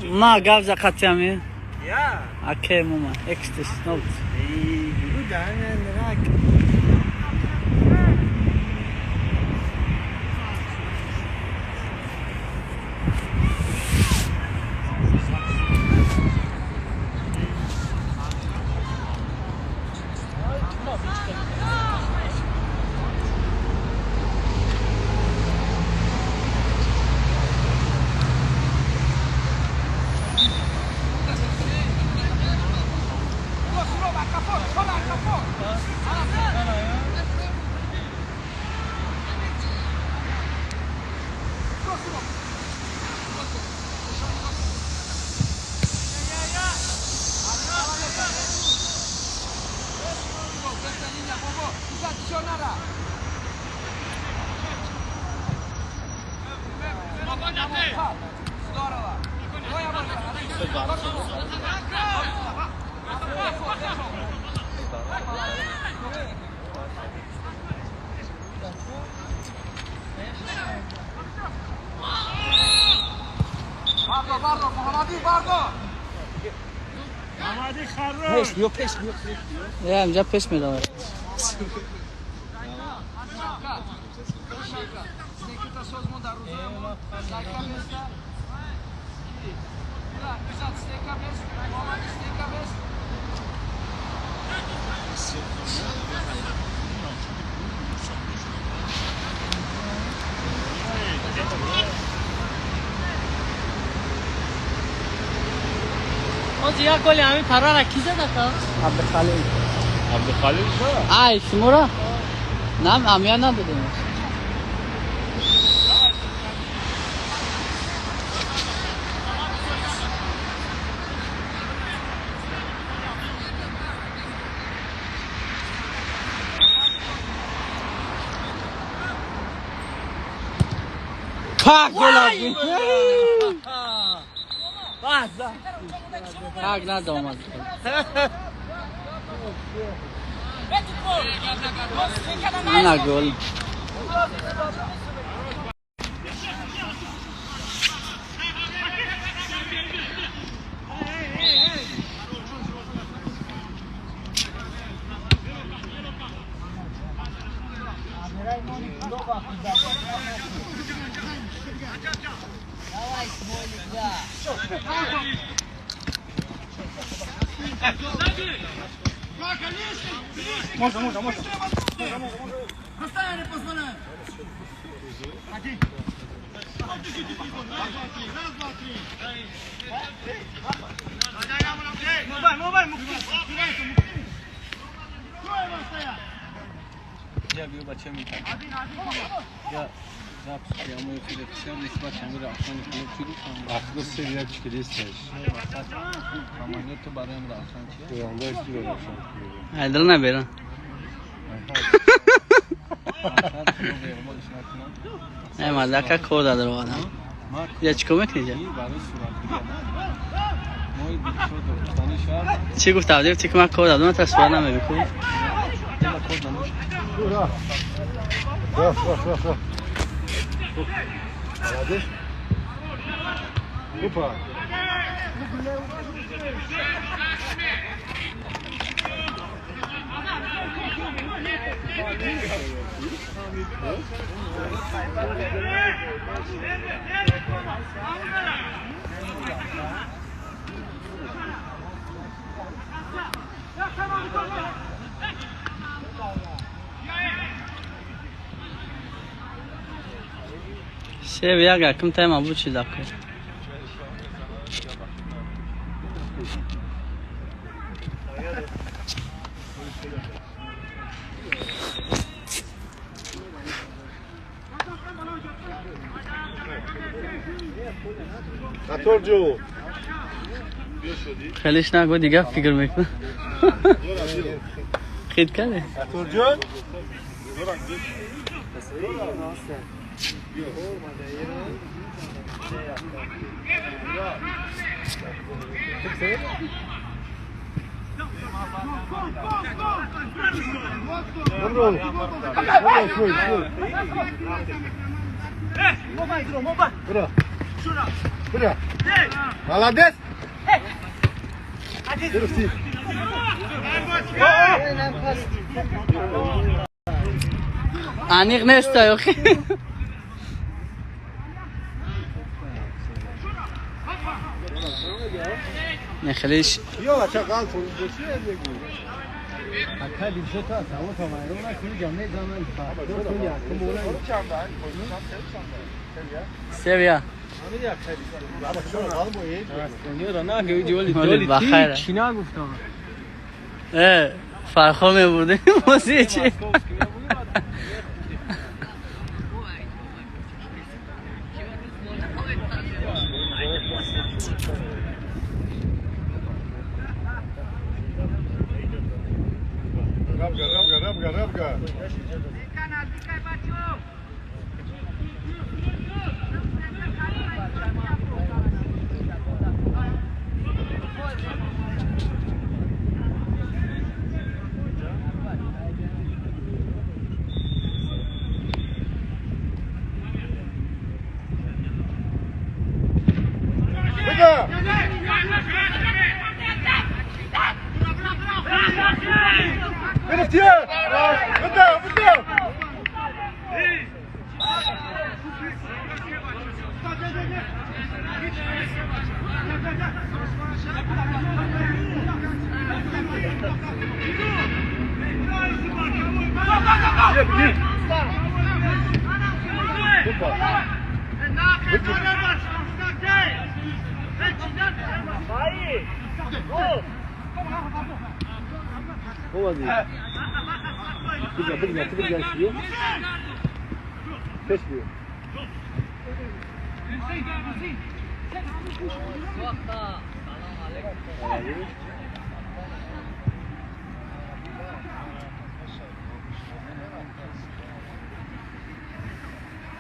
Ма гап за қатиами? Ja. Окей, мама. Экстис, нот. Я инҷа пеш медавад. Як голи ҳамин парара ки зада ка? Абдухалил. Абдухалил зад? Ай, шумора? Нам амия надодем. Пак гол Пак надомад. На гол. Можно, можно, можно. Расстояние позволяет. Один. Раз, два, три. Я бью бачам и так. Я запись прямой эфир всем не смотрим, я охрану клуб чуду. Ахлы серия чикилисташ. Аманету барем рафтан чи? Янда киро рафтан. Айдра набера. Эй, мадака кода даровада. Я чико мекунӣ? Чӣ гуфт Абдиев? Ти ки ман кор дадам, та сурат намебику. Раф, раф, раф, раф. Молодец. Опа. Се як ким тайма буд чи даку. Хелиш нагу дига фикр мекунам. Хит каде? Аторҷон? Бра. Бра. Молодец. Гирифти. Аниқ неста охи. Не хелиш. Ё бача қал фурӯши мегӯ. Ака дишо та саво та майрона кули ҷамъ заман ба. Севия. Чина гуфтам. Фархо мебурдем бозӣ чи? Рабга, рабга, рабга, рабга.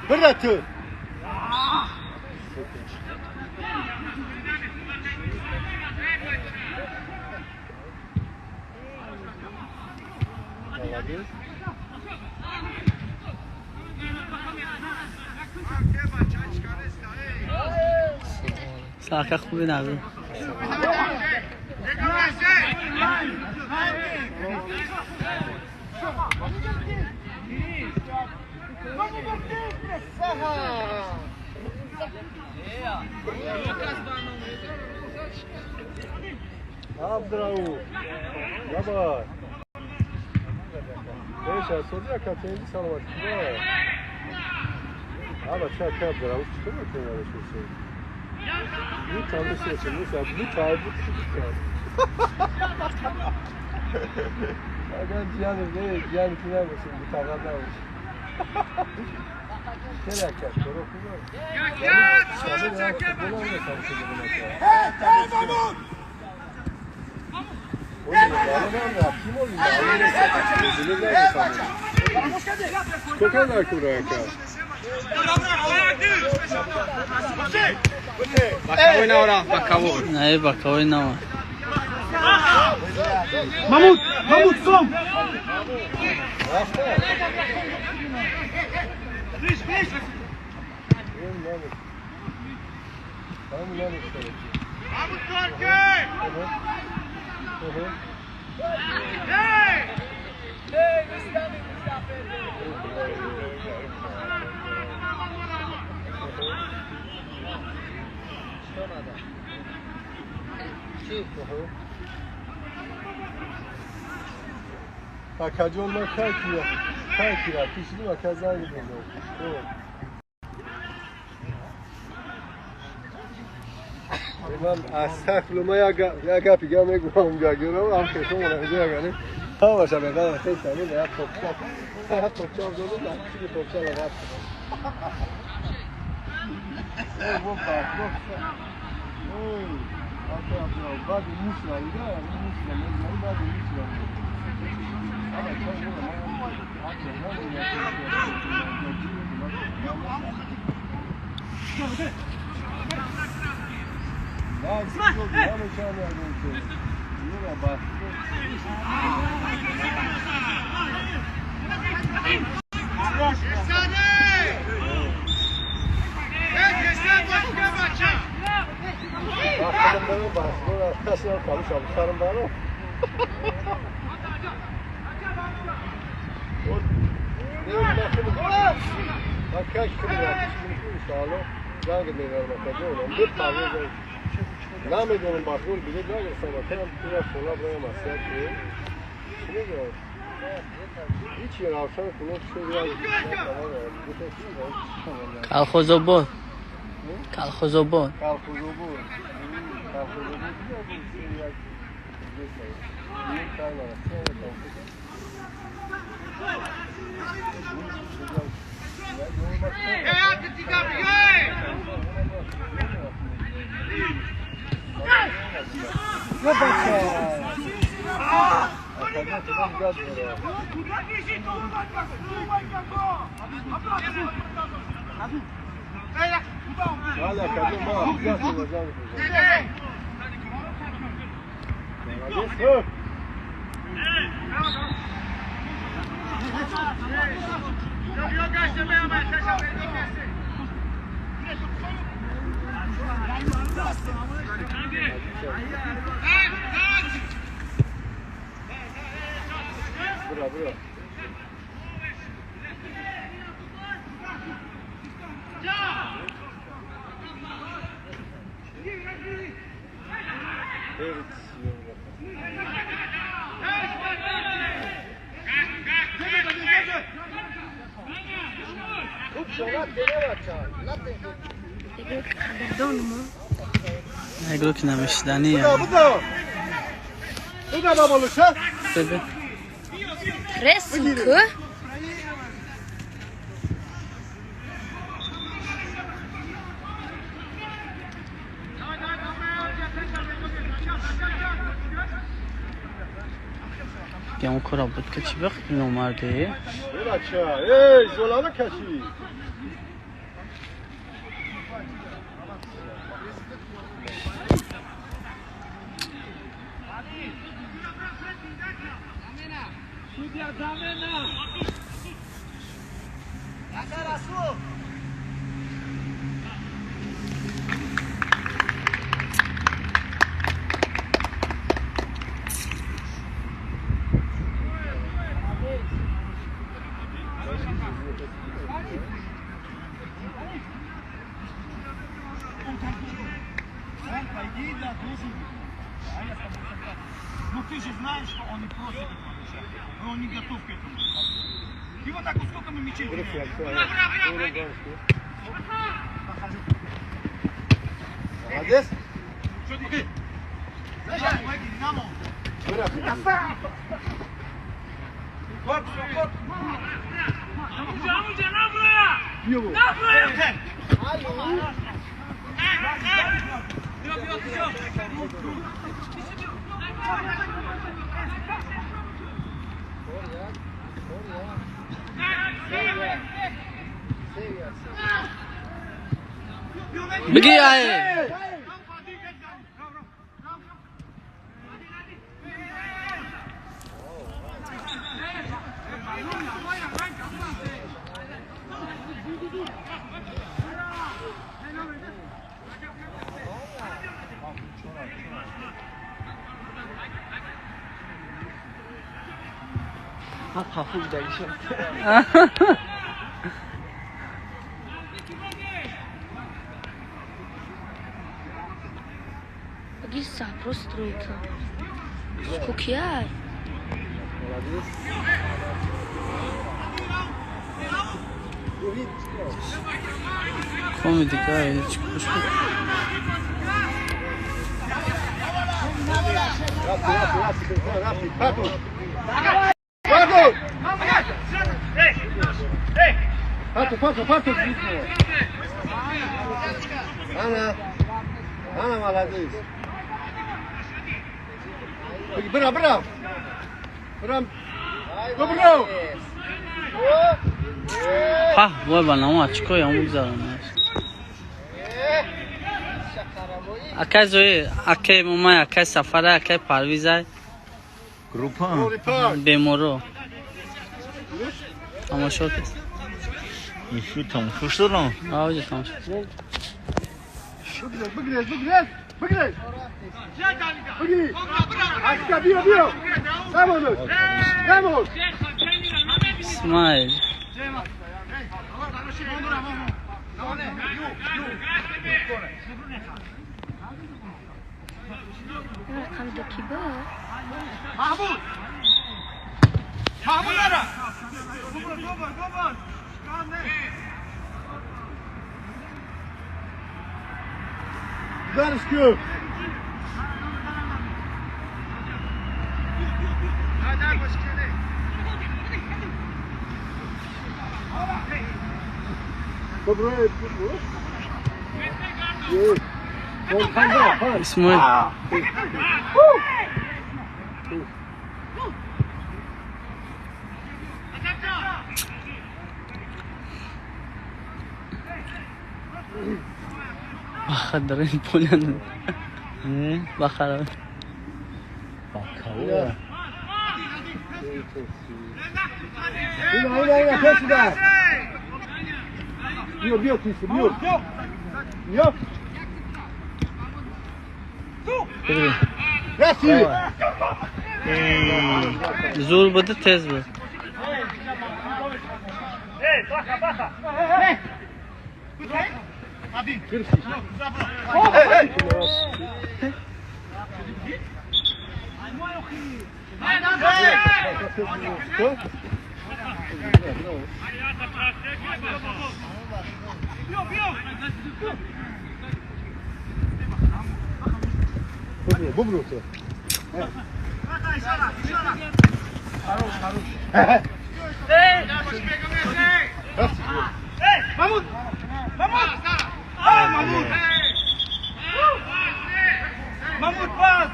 Брату. Молодец. Сака хуби набуд. Абдрау. Давай. Эша, судья Катенди салават. Аба ча Абдрау, что мы делаем сейчас? Ну там все, ну там, ну там, ну там. Агар ҷиянов не, ҷияни ту набошем, бутағат набошем. Хеле акар, коро хуб. Бакавой навра, бакавой. Не, бакавой нава. Мамут, Мамут, сом! Акаҷон, ман кай кира пишидим, ака занг мезад. Ман астағфируллоҳ, ман як гапи гап мегӯям, гагирам, ам хешом ягани. Ҳамаша мегӯям, хешам, як топча. Як топча додам, як чизи топча лагат. Ой, ака, баъди мушла, ида, мушла, мезанам, баъди мушла. Бas, kalış sarım bana. نمیدونم بازگول بیده نگرفتم کنم پورا سولا برای مسیح که چی میگم هیچی روشن کنم شد. کالخوزوبود کالخوزوبود کالخوزوبود Bura. Игру ки намешидани. Ресм ку? Гаму кора буд ки чӣ бахт номарде? Бача, эй, золана каши. Но ты же знаешь, что он не просит этого мяча. Но он не готов к этому. И вот так вот сколько мы мячей теряем. Молодец. Беги, ай! Гиса просто тройка. Сколько я? Коми дигар чӣ кушку? Pato, pato, Ana, Ana молодец. Бра, бра. Бра. Бра. Ха, вой ба намо чико я мугзаронаш. Акай Зои, акай Мумай, акай Сафара, акай Парвизай. Группа. Беморо. Тамошо кес. Иши тамошо шудам. Авҷи тамошо. Бигрез, бигрез, бигрез. بگیرش بگیری عسکر بیا بیا نمونش نمون اسماعیل رقم دو کی بود؟ محمود محمود نرا گزارش کو اسماعیل بخدر این پولن بخرم بکاوه اینا اینا اینا کسی در بیا بیا کیسه بیا بیا رفتی زور بوده تیز بود ببرو تو محمود محمود محمود محمود پاس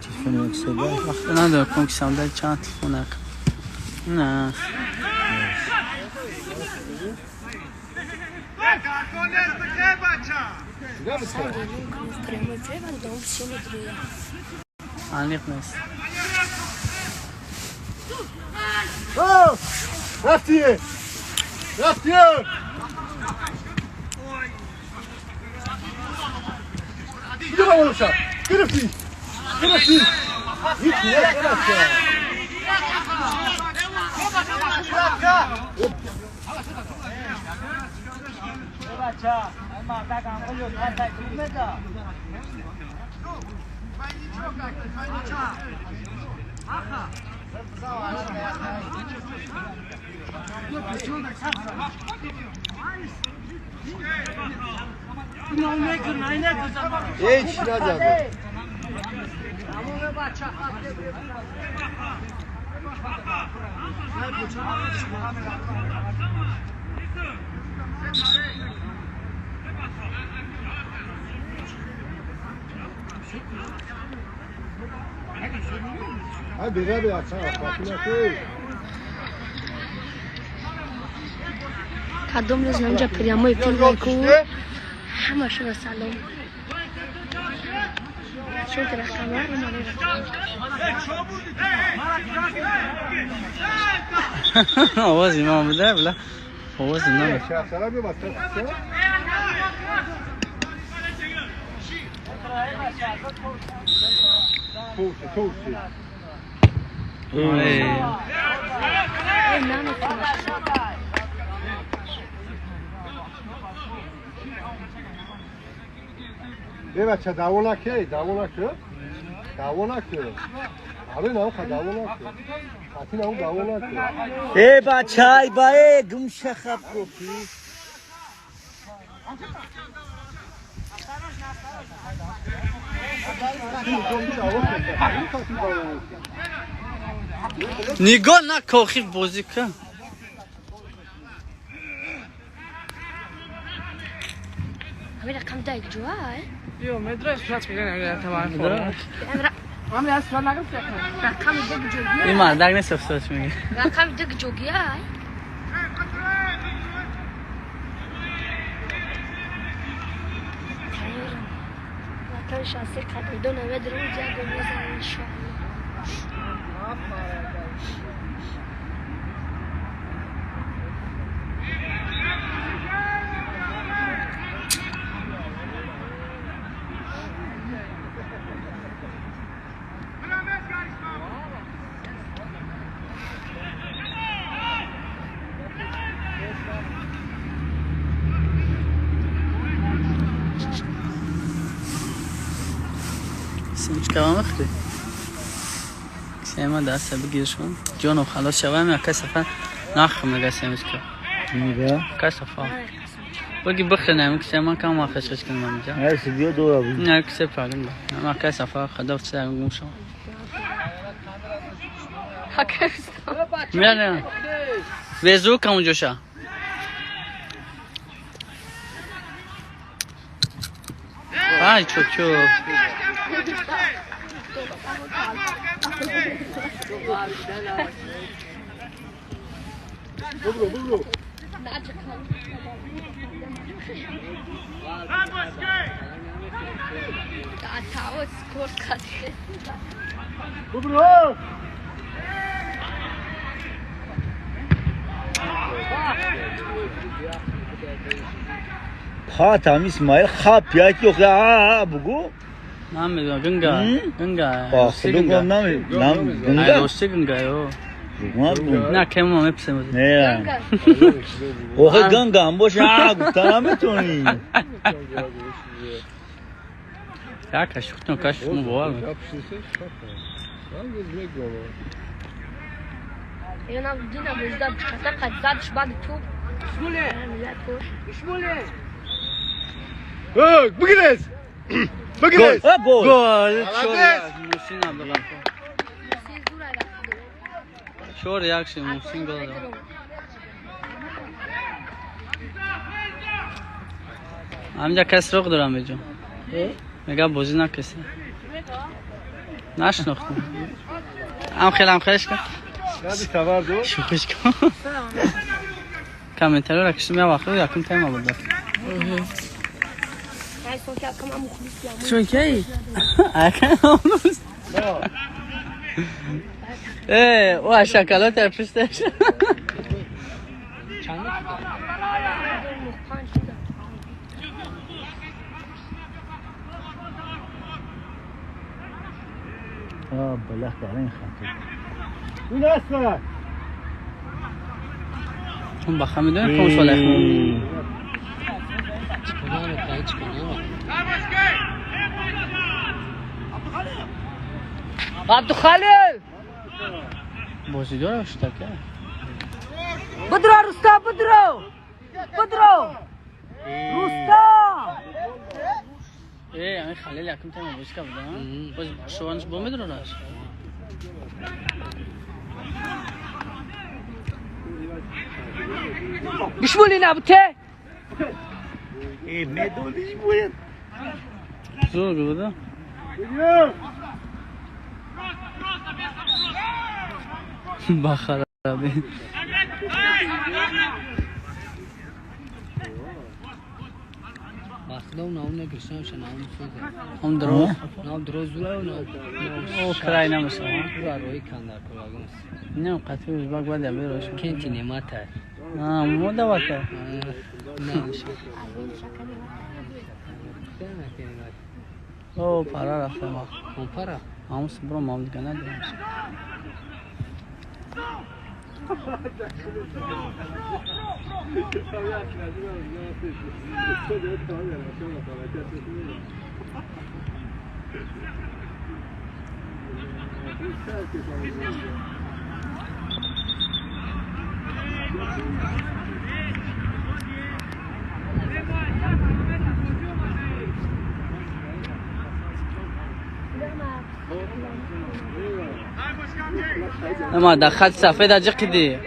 تلفن وقت نداره کنکسم در چند تلفن نه عمیق نیست. رفتیه رفتیه بیا بالا شد گرفتی گرفتی هیچ نگرفتی. هیچ نزده. Кадом рӯз намҷа прямой эфир мекун, ҳамашро салом. Шуд рақамаро мани рақам. Овози ман буда била. Овози ман. ای بچه دعوا نکه، دعوا نکه، دعوا نکه. آره نه خدا دعوا نکه. خاطی نه دعوا نکه. ای بچه ای با ای گم شخب کوپی. نگاه نکن بازی کن. همین رقم ده یک جواه. یو مدرس پس میگن اگر تمام. این مردک نیست افسوس میگه. رقم دگ جوگیه. وطن شاسی قدردون نوید روز یک گل میزنه انشاءالله. سمچکا مخری سیما دست بگیرشون جانو خلاص شوم یا کسافه نخم میگه سمچکا میگه کسافه بگی بخره نمی کسی من کم خش خش کنم اینجا هر بیا دو نه کسی پاگن ما کسافه خدا سر گم شو نه وزو کم جوشا ای چو چو برو برو خاتم اسماعیل خواب پیاکی آخه بگو نمیدونم گنگا گنگا گنگا نام گنگا روسی گنگا یو نه کم ما میپسم نه آخه گنگا هم باشه گفتن نمیتونی یا کشختم کش مو باور بگیرز بگیرز گل گل محسن عبدالغفور شور یک محسن گل داد همینجا کس رخ دارم بجو میگه بازی نکسی نشناختم هم خیلی هم خیلیش کن شوخیش کن کامنتارو را کشتم یه وقت یکم تایم آورد چون کی؟ او شکلات در پشتش بله دارین خاطر این اصلا اون بخوام میدونم کم ساله عبدالخالق بازی داره شده که بدرو روستا بدرو بدرو روستا ای خلیل یکم تایم بازی که بودم باز شوانش با میدرو راش بشمولی نبوته ای میدونی باید زور بوده بخرابی هم درو او کرای نمیشه نه قطعی ازبک باید بیروش کنتی نعمت مو دواته او پارا رفته ما پارا هم برو ما دیگه ندارم اما در خط سفید اجا دی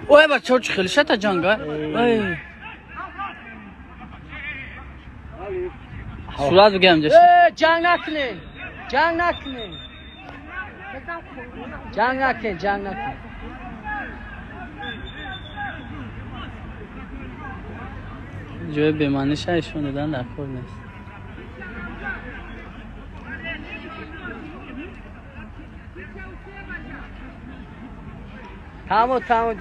Ой, бачаҳо, чӣ хеле шата ҷанга. Ой. Сурат бигирам ҷаш. Э, ҷанг накунед, ҷанг накунед, ҷанг накунед, ҷанг накунед. Ҷои бемаъниша ишон додан дар кор нест. Тамом, тамом.